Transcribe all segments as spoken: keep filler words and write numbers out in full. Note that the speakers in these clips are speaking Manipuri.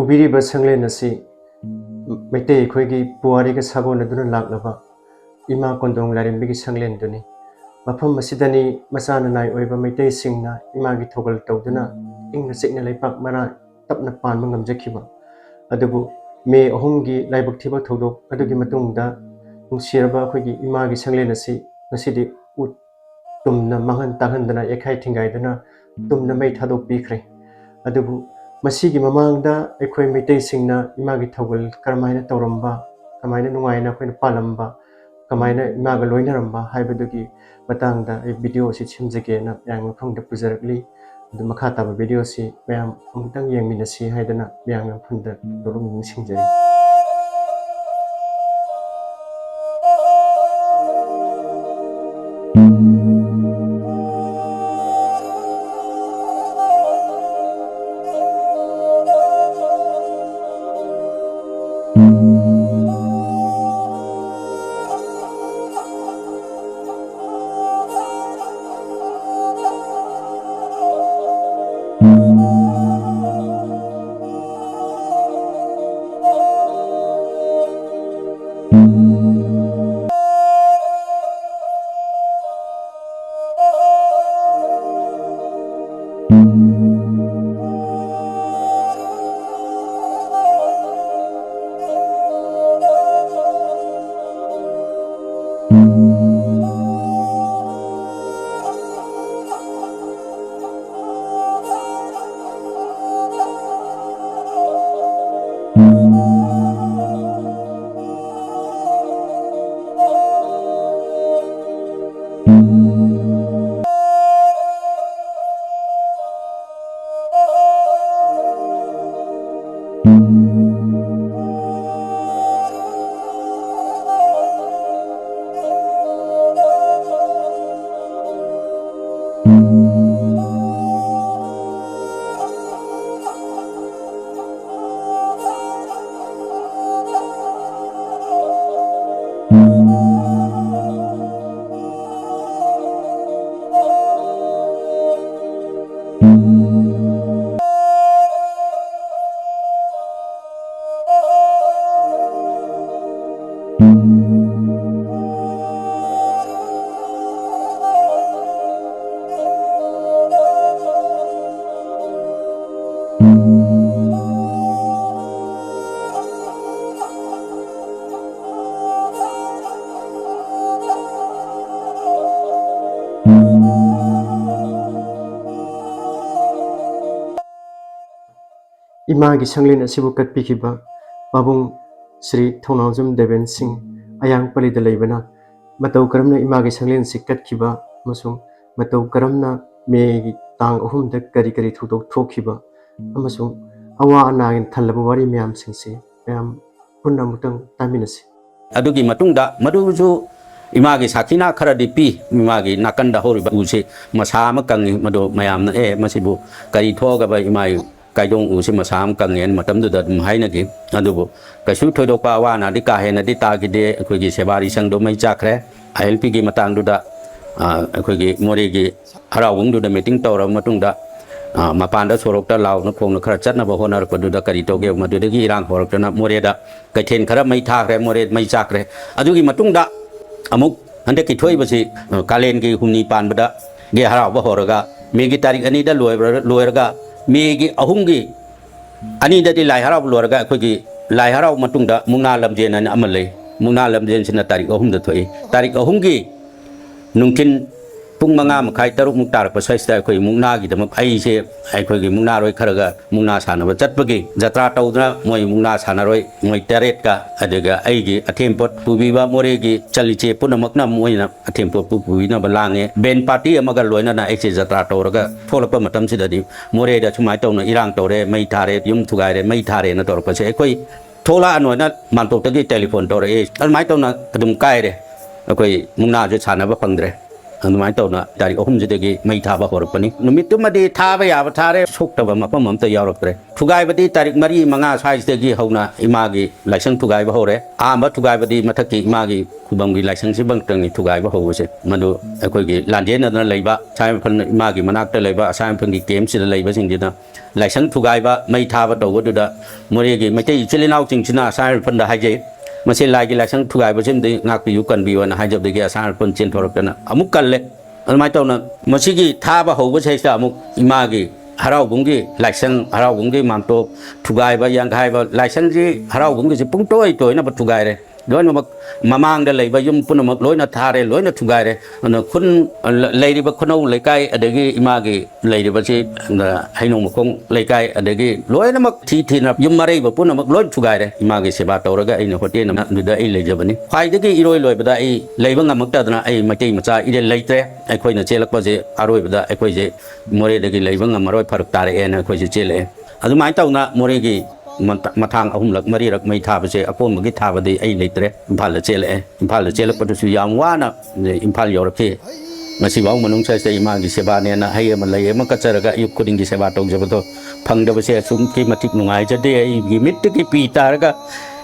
ꯎꯕꯤꯔꯤꯕ ꯁꯪꯂꯦꯟ ꯑꯁꯤ ꯃꯩꯇꯩ ꯑꯩꯈꯣꯏꯒꯤ ꯄꯨꯋꯥꯔꯤꯒ ꯁꯥꯒꯣꯟꯅꯗꯨꯅ ꯂꯥꯛꯂꯕ ꯏꯃꯥ ꯀꯣꯟꯗꯣꯡ ꯂꯥꯏꯔꯦꯝꯕꯤꯒꯤ ꯁꯪꯂꯦꯟꯗꯨꯅꯤ꯫ ꯃꯐꯝ ꯑꯁꯤꯗꯅꯤ ꯃꯆꯥ ꯅꯅꯥꯏ ꯑꯣꯏꯕ ꯃꯩꯇꯩꯁꯤꯡꯅ ꯏꯃꯥꯒꯤ ꯊꯧꯒꯜ ꯇꯧꯗꯨꯅ ꯏꯪꯅ ꯆꯤꯛꯅ ꯂꯩꯄꯥꯛ ꯃꯔꯥ ꯇꯞꯅ ꯄꯥꯟꯕ ꯉꯝꯖꯈꯤꯕ꯫ ꯑꯗꯨꯕꯨ ꯃꯦ ꯑꯍꯨꯝꯒꯤ ꯂꯥꯏꯕꯛ ꯊꯤꯕ ꯊꯧꯗꯣꯛ ꯑꯗꯨꯒꯤ ꯃꯇꯨꯡꯗ ꯅꯨꯡꯁꯤꯔꯕ ꯑꯩꯈꯣꯏꯒꯤ ꯏꯃꯥꯒꯤ ꯁꯪꯂꯦꯟ ꯑꯁꯤ ꯉꯁꯤꯗꯤ ꯎ ꯇꯨꯝꯅ ꯃꯥꯡꯍꯟ ꯇꯥꯛꯍꯟꯗꯅ, ꯌꯩꯈꯥꯏ ꯊꯤꯡꯒꯥꯏꯗꯨꯅ ꯇꯨꯝꯅ ꯃꯩ ꯊꯥꯗꯣꯛꯄꯤꯈ꯭ꯔꯦ꯫ ꯑꯗꯨꯕꯨ ꯃꯁꯤꯒꯤ ꯃꯃꯥꯡꯗ ꯑꯩꯈꯣꯏ ꯃꯩꯇꯩꯁꯤꯡꯅ ꯏꯃꯥꯒꯤ ꯊꯧꯒꯜ ꯀꯔꯝꯍꯥꯏꯅ ꯇꯧꯔꯝꯕ, ꯀꯃꯥꯏꯅ ꯅꯨꯡꯉꯥꯏꯅ ꯑꯩꯈꯣꯏꯅ ꯄꯥꯜꯂꯝꯕ, ꯀꯃꯥꯏꯅ ꯏꯃꯥꯒ ꯂꯣꯏꯅꯔꯝꯕ ꯍꯥꯏꯕꯗꯨꯒꯤ ꯃꯇꯥꯡꯗ ꯑꯩ ꯚꯤꯗꯤꯑꯣ ꯑꯁꯤ ꯁꯦꯝꯖꯒꯦꯅ ꯃꯌꯥꯝꯒꯤ ꯃꯐꯝꯗ ꯄꯨꯖꯔꯛꯂꯤ꯫ ꯑꯗꯨ ꯃꯈꯥ ꯇꯥꯕ ꯚꯤꯗꯤꯑꯣꯁꯤ ꯃꯌꯥꯝ ꯑꯃꯨꯛꯇꯪ ꯌꯦꯡꯃꯤꯟꯅꯁꯤ ꯍꯥꯏꯗꯅ ꯃꯌꯥꯝꯒꯤ ꯃꯐꯝꯗ ꯇꯧꯔꯝ ꯅꯤꯡꯁꯤꯡꯖꯔꯤ꯫ ꯏꯃꯥꯒꯤ ꯁꯪꯂꯦꯟ ꯑꯁꯤꯕꯨ ꯀꯠꯄꯤꯈꯤꯕ ꯄꯥꯕꯨꯡ ꯁ꯭ꯔꯤ ꯊꯧꯅꯥꯎꯖꯝ ꯗꯦꯕꯦꯟ ꯁꯤꯡ ꯑꯌꯥꯡ ꯄꯜꯂꯤꯗ ꯂꯩꯕꯅ ꯃꯇꯧ ꯀꯔꯝꯅ ꯏꯃꯥꯒꯤ ꯁꯪꯂꯦꯟꯁꯤ ꯀꯠꯈꯤꯕ ꯑꯃꯁꯨꯡ ꯃꯇꯧ ꯀꯔꯝꯅ ꯃꯦꯒꯤ ꯇꯥꯡ ꯑꯍꯨꯝꯗ ꯀꯔꯤ ꯀꯔꯤ ꯊꯧꯗꯣꯛ ꯊꯣꯛꯈꯤꯕ ꯑꯃꯁꯨꯡ ꯑꯋꯥ ꯑꯅꯥꯒꯤ ꯊꯜꯂꯕ ꯋꯥꯔꯤ ꯃꯌꯥꯝꯁꯤꯡꯁꯤ ꯃꯌꯥꯝ ꯄꯨꯟꯅ ꯑꯃꯨꯛꯇꯪ ꯇꯥꯃꯤꯟꯅꯁꯤ꯫ ꯑꯗꯨꯒꯤ ꯃꯇꯨꯡꯗ ꯃꯗꯨꯁꯨ ꯏꯃꯥꯒꯤ ꯁꯥꯈꯤꯅ ꯈꯔꯗꯤ ꯄꯤ꯫ ꯏꯃꯥꯒꯤ ꯅꯥꯀꯟꯗ ꯍꯧꯔꯤꯕ ꯎꯁꯤ ꯃꯁꯥ ꯑꯃ ꯀꯪꯉꯤ, ꯃꯗꯨ ꯃꯌꯥꯝꯅ "ꯑꯦ, ꯃꯁꯤꯕꯨ ꯀꯔꯤ ꯊꯣꯛꯑꯒꯕ ꯏꯃꯥꯒꯤ ꯀꯥꯏꯗꯣꯡ ꯎꯁꯤ ꯃꯁꯥ ꯑꯃ ꯀꯪꯉꯦꯅ" ꯃꯇꯝꯗꯨꯗ ꯑꯗꯨꯝ ꯍꯥꯏꯅꯈꯤ꯫ ꯑꯗꯨꯕꯨ ꯀꯩꯁꯨ ꯊꯣꯏꯗꯣꯛꯄ ꯑꯋꯥ ꯑꯅꯥꯗꯤ ꯀꯥ ꯍꯦꯟꯅꯗꯤ ꯇꯥꯈꯤꯗꯦ꯫ ꯑꯩꯈꯣꯏꯒꯤ ꯁꯦꯕꯥꯔꯤ ꯁꯪꯗꯣ ꯃꯩ ꯆꯥꯛꯈ꯭ꯔꯦ꯫ ꯑꯥꯏ ꯑꯦꯜ ꯄꯤꯒꯤ ꯃꯇꯥꯡꯗꯨꯗ, ꯑ, ꯑꯩꯈꯣꯏꯒꯤ ꯃꯣꯔꯦꯒꯤ ꯍꯔꯥꯎꯕꯨꯡꯗꯨꯗ ꯃꯤꯇꯤꯡ ꯇꯧꯔꯕ ꯃꯇꯨꯡꯗ, ꯑ, ꯃꯄꯥꯟꯗ ꯁꯣꯔꯣꯛꯇ ꯂꯥꯎꯅ ꯈꯣꯡꯅ ꯈꯔ ꯆꯠꯅꯕ ꯍꯣꯠꯅꯔꯛꯄꯗꯨꯗ ꯀꯔꯤ ꯇꯧꯒꯦ, ꯃꯗꯨꯗꯒꯤ ꯏꯔꯥꯡ ꯍꯧꯔꯛꯇꯅ ꯃꯣꯔꯦꯗ ꯀꯩꯊꯦꯜ ꯈꯔ ꯃꯩ ꯊꯥꯈ꯭ꯔꯦ, ꯃꯣꯔꯦ ꯃꯩ ꯆꯥꯛꯈ꯭ꯔꯦ꯫ ꯑꯗꯨꯒꯤ ꯃꯇꯨꯡꯗ ꯑꯃꯨꯛ ꯍꯟꯗꯛꯀꯤ ꯊꯣꯛꯏꯕꯁꯤ, ꯑ, ꯀꯥꯂꯦꯟꯒꯤ ꯍꯨꯝꯅꯤ ꯄꯥꯟꯕꯗꯒꯤ ꯍꯔꯥꯎꯕ ꯍꯧꯔꯒ ꯃꯦꯒꯤ ꯇꯥꯔꯤꯛ ꯑꯅꯤꯗ ꯂꯣꯏꯕ-, ꯂꯣꯏꯔꯒ ꯃꯦꯒꯤ ꯑꯍꯨꯝꯒꯤ ꯑꯅꯤꯗꯗꯤ ꯂꯥꯏ ꯍꯔꯥꯎꯕ ꯂꯣꯏꯔꯒ ꯑꯩꯈꯣꯏꯒꯤ ꯂꯥꯏ ꯍꯔꯥꯎꯕ ꯃꯇꯨꯡꯗ ꯃꯨꯛꯅꯥ ꯂꯝꯖꯦꯟ ꯍꯥꯏꯅ ꯑꯃ ꯂꯩ꯫ ꯃꯨꯛꯅꯥ ꯂꯝꯖꯦꯟꯁꯤꯅ ꯇꯥꯔꯤꯛ ꯑꯍꯨꯝꯗ ꯊꯣꯛꯏ꯫ ꯇꯥꯔꯤꯛ ꯑꯍꯨꯝꯒꯤ ꯅꯨꯡꯊꯤꯟ ꯄꯨꯡ ꯃꯉꯥ ꯃꯈꯥꯏ, ꯇꯔꯨꯛꯃꯨꯛ ꯇꯥꯔꯛꯄ ꯁ꯭ꯋꯥꯏꯁꯤꯗ ꯑꯩꯈꯣꯏ ꯃꯨꯛꯅꯥꯒꯤꯗꯃꯛ ꯑꯩꯁꯦ ꯑꯩꯈꯣꯏꯒꯤ ꯃꯨꯛꯅꯥꯔꯣꯏ ꯈꯔꯒ ꯃꯨꯛꯅꯥ ꯁꯥꯟꯅꯕ ꯆꯠꯄꯒꯤ ꯖꯇ꯭ꯔꯥ ꯇꯧꯗꯨꯅ ꯃꯣꯏ ꯃꯨꯛꯅꯥ ꯁꯥꯟꯅꯔꯣꯏ ꯃꯣꯏ ꯇꯔꯦꯠꯀ, ꯑꯗꯨꯒ ꯑꯩꯒꯤ ꯑꯊꯦꯝꯄꯣꯠ ꯄꯨꯕꯤꯕ ꯃꯣꯔꯦꯒꯤ ꯆꯠꯂꯤꯆꯦ ꯄꯨꯝꯅꯃꯛꯅ ꯃꯣꯏꯅ ꯑꯊꯦꯝꯄꯣꯠꯄꯨ ꯄꯨꯕꯤꯅꯕ ꯂꯥꯡꯉꯦ꯫ ꯕꯦꯟ ꯄꯥꯔꯇꯤ ꯑꯃꯒ ꯂꯣꯏꯅꯅ ꯑꯩꯁꯦ ꯖꯇ꯭ꯔꯥ ꯇꯧꯔꯒ ꯊꯣꯛꯂꯛꯄ ꯃꯇꯝꯁꯤꯗꯗꯤ ꯃꯣꯔꯦꯗ ꯁꯨꯃꯥꯏꯅ ꯇꯧꯅ ꯏꯔꯥꯡ ꯇꯧꯔꯦ, ꯃꯩ ꯊꯥꯔꯦ, ꯌꯨꯝ ꯊꯨꯒꯥꯏꯔꯦ, ꯃꯩ ꯊꯥꯔꯦꯅ ꯇꯧꯔꯛꯄꯁꯦ ꯑꯩꯈꯣꯏ ꯊꯣꯛꯂꯛꯑꯅꯣꯅ ꯃꯥꯟꯇꯣꯞꯇꯒꯤ ꯇꯦꯂꯤꯐꯣꯟ ꯇꯧꯔꯛꯑꯦ꯫ ꯑꯗꯨꯃꯥꯏꯅ ꯇꯧꯅ ꯑꯗꯨꯝ ꯀꯥꯏꯔꯦ꯫ ꯑꯩꯈꯣꯏ ꯃꯨꯛꯅꯥꯁꯨ ꯁꯥꯟꯅꯕ ꯐꯪꯗ꯭ꯔꯦ꯫ ꯑꯗꯨꯃꯥꯏꯅ ꯇꯧꯅ ꯇꯥꯔꯤꯛ ꯑꯍꯨꯝꯁꯤꯗꯒꯤ ꯃꯩ ꯊꯥꯕ ꯍꯧꯔꯛꯄꯅꯤ꯫ ꯅꯨꯃꯤꯠꯇꯨꯃꯗꯤ ꯊꯥꯕ ꯌꯥꯕ ꯊꯥꯔꯦ, ꯁꯣꯛꯇꯕ ꯃꯐꯝ ꯑꯝꯇ ꯌꯥꯎꯔꯛꯇ꯭ꯔꯦ꯫ ꯊꯨꯒꯥꯏꯕꯗꯤ ꯇꯥꯔꯤꯛ ꯃꯔꯤ, ꯃꯉꯥ ꯁ꯭ꯋꯥꯏꯁꯤꯗꯒꯤ ꯍꯧꯅ ꯏꯃꯥꯒꯤ ꯂꯥꯏꯁꯪ ꯊꯨꯒꯥꯏꯕ ꯍꯧꯔꯦ꯫ ꯑꯍꯥꯟꯕ ꯊꯨꯒꯥꯏꯕꯗꯤ ꯃꯊꯛꯀꯤ ꯏꯃꯥꯒꯤ ꯈꯨꯕꯝꯒꯤ ꯂꯥꯏꯁꯪꯁꯤꯃꯛꯇꯪꯅꯤ ꯊꯨꯒꯥꯏꯕ ꯍꯧꯕꯁꯦ꯫ ꯃꯗꯨ ꯑꯩꯈꯣꯏꯒꯤ ꯂꯥꯟꯖꯦꯟꯅꯗꯅ ꯂꯩꯕ ꯑꯁꯥꯝ ꯔꯥꯏꯐꯜ ꯏꯃꯥꯒꯤ ꯃꯅꯥꯛꯇ ꯂꯩꯕ ꯑꯁꯥꯝ ꯔꯥꯏꯐꯜꯒꯤ ꯀꯦꯝꯞꯁꯤꯗ ꯂꯩꯕꯁꯤꯡꯁꯤꯅ ꯂꯥꯏꯁꯪ ꯊꯨꯒꯥꯏꯕ, ꯃꯩ ꯊꯥꯕ ꯇꯧꯕꯗꯨꯗ ꯃꯣꯔꯦꯒꯤ ꯃꯩꯇꯩ ꯏꯆꯤꯜ ꯏꯅꯥꯎꯁꯤꯡꯁꯤꯅ ꯑꯁꯥꯝ ꯔꯥꯏꯐꯜꯗ ꯍꯥꯏꯖꯩ, ꯃꯁꯤ ꯂꯥꯏꯒꯤ ꯂꯥꯏꯁꯪ ꯊꯨꯒꯥꯏꯕꯁꯤꯃꯗꯤ ꯉꯥꯛꯄꯤꯌꯨ, ꯀꯟꯕꯤꯌꯨ ꯍꯥꯏꯅ ꯍꯥꯏꯖꯕꯗꯒꯤ ꯑꯁꯥ ꯄꯨꯟ ꯆꯦꯟꯊꯣꯔꯛꯇꯅ ꯑꯃꯨꯛ ꯀꯜꯂꯦ꯫ ꯑꯗꯨꯃꯥꯏꯅ ꯇꯧꯅ ꯃꯁꯤꯒꯤ ꯊꯥꯕ ꯍꯧꯕꯁꯤꯗꯩꯁꯤꯗ ꯑꯃꯨꯛ ꯏꯃꯥꯒꯤ ꯍꯔꯥꯎꯕꯨꯡꯒꯤ ꯂꯥꯏꯁꯪ, ꯍꯔꯥꯎꯕꯨꯡꯒꯤ ꯃꯥꯟꯇꯣꯞ ꯊꯨꯒꯥꯏꯕ, ꯌꯥꯡꯈꯥꯏꯕ, ꯂꯥꯏꯁꯪꯁꯤ ꯍꯔꯥꯎꯕꯨꯡꯒꯤꯁꯤ ꯄꯨꯡꯇꯣꯏ ꯇꯣꯏꯅꯕ ꯊꯨꯒꯥꯏꯔꯦ꯫ ꯂꯣꯏꯅꯃꯛ ꯃꯃꯥꯡꯗ ꯂꯩꯕ ꯌꯨꯝ ꯄꯨꯝꯅꯃꯛ ꯂꯣꯏꯅ ꯊꯥꯔꯦ, ꯂꯣꯏꯅ ꯊꯨꯒꯥꯏꯔꯦ꯫ ꯑꯗꯨꯅ ꯈꯨꯟ, ꯂꯩꯔꯤꯕ ꯈꯨꯅꯧ ꯂꯩꯀꯥꯏ, ꯑꯗꯒꯤ ꯏꯃꯥꯒꯤ ꯂꯩꯔꯤꯕꯁꯤ, ꯍꯩꯅꯧ ꯃꯈꯣꯡ ꯂꯩꯀꯥꯏ, ꯑꯗꯒꯤ ꯂꯣꯏꯅꯃꯛ ꯊꯤ ꯊꯤꯅ ꯌꯨꯝ ꯑꯔꯩꯕ ꯄꯨꯝꯅꯃꯛ ꯂꯣꯏ ꯊꯨꯒꯥꯏꯔꯦ꯫ ꯏꯃꯥꯒꯤ ꯁꯦꯕꯥ ꯇꯧꯔꯒ ꯑꯩꯅ ꯍꯣꯇꯦꯜ ꯑꯃ ꯑꯗꯨꯗ ꯑꯩ ꯂꯩꯖꯕꯅꯤ꯫ ꯈ꯭ꯋꯥꯏꯗꯒꯤ ꯏꯔꯣꯏ ꯂꯣꯏꯕꯗ ꯑꯩ ꯂꯩꯕ ꯉꯝꯃꯛꯇꯗꯅ ꯑꯩ ꯃꯩꯇꯩ ꯃꯆꯥ ꯏꯔꯦꯜ ꯂꯩꯇ꯭ꯔꯦ꯫ ꯑꯩꯈꯣꯏꯅ ꯆꯦꯜꯂꯛꯄꯁꯦ ꯑꯔꯣꯏꯕꯗ ꯑꯩꯈꯣꯏꯁꯦ ꯃꯣꯔꯦꯗꯒꯤ ꯂꯩꯕ ꯉꯝꯃꯔꯣꯏ, ꯐꯔꯛ ꯇꯥꯔꯛꯑꯦꯅ ꯑꯩꯈꯣꯏꯁꯦ ꯆꯦꯜꯂꯛꯑꯦ꯫ ꯑꯗꯨꯃꯥꯏꯅ ꯇꯧꯅ ꯃꯣꯔꯦꯒꯤ ꯃꯊꯥꯡ ꯑꯍꯨꯝꯂꯛ ꯃꯔꯤꯔꯛ ꯃꯩ ꯊꯥꯕꯁꯦ ꯑꯀꯣꯟꯕꯒꯤ ꯊꯥꯕꯗꯤ ꯑꯩ ꯂꯩꯇ꯭ꯔꯦ, ꯏꯝꯐꯥꯜꯗ ꯆꯦꯜꯂꯛꯑꯦ꯫ ꯏꯝꯐꯥꯜꯗ ꯆꯦꯜꯂꯛꯄꯗꯨꯁꯨ ꯌꯥꯝ ꯋꯥꯅ ꯏꯝꯐꯥꯜ ꯌꯧꯔꯛꯈꯤ꯫ ꯉꯁꯤꯐꯥꯎ ꯃꯅꯨꯡ ꯁ꯭ꯋꯥꯏꯁꯤꯗ ꯏꯃꯥꯒꯤ ꯁꯦꯕꯥꯅꯦꯅ ꯍꯩ ꯑꯃ ꯂꯩ ꯑꯃ ꯀꯠꯆꯔꯒ ꯑꯌꯨꯛ ꯈꯨꯗꯤꯡꯒꯤ ꯁꯦꯕꯥ ꯇꯧꯖꯕꯗꯣ ꯐꯪꯗꯕꯁꯦ ꯑꯁꯨꯛꯀꯤ ꯃꯇꯤꯛ ꯅꯨꯡꯉꯥꯏꯖꯗꯦ꯫ ꯑꯩꯒꯤ ꯃꯤꯠꯇꯒꯤ ꯄꯤ ꯇꯥꯔꯒ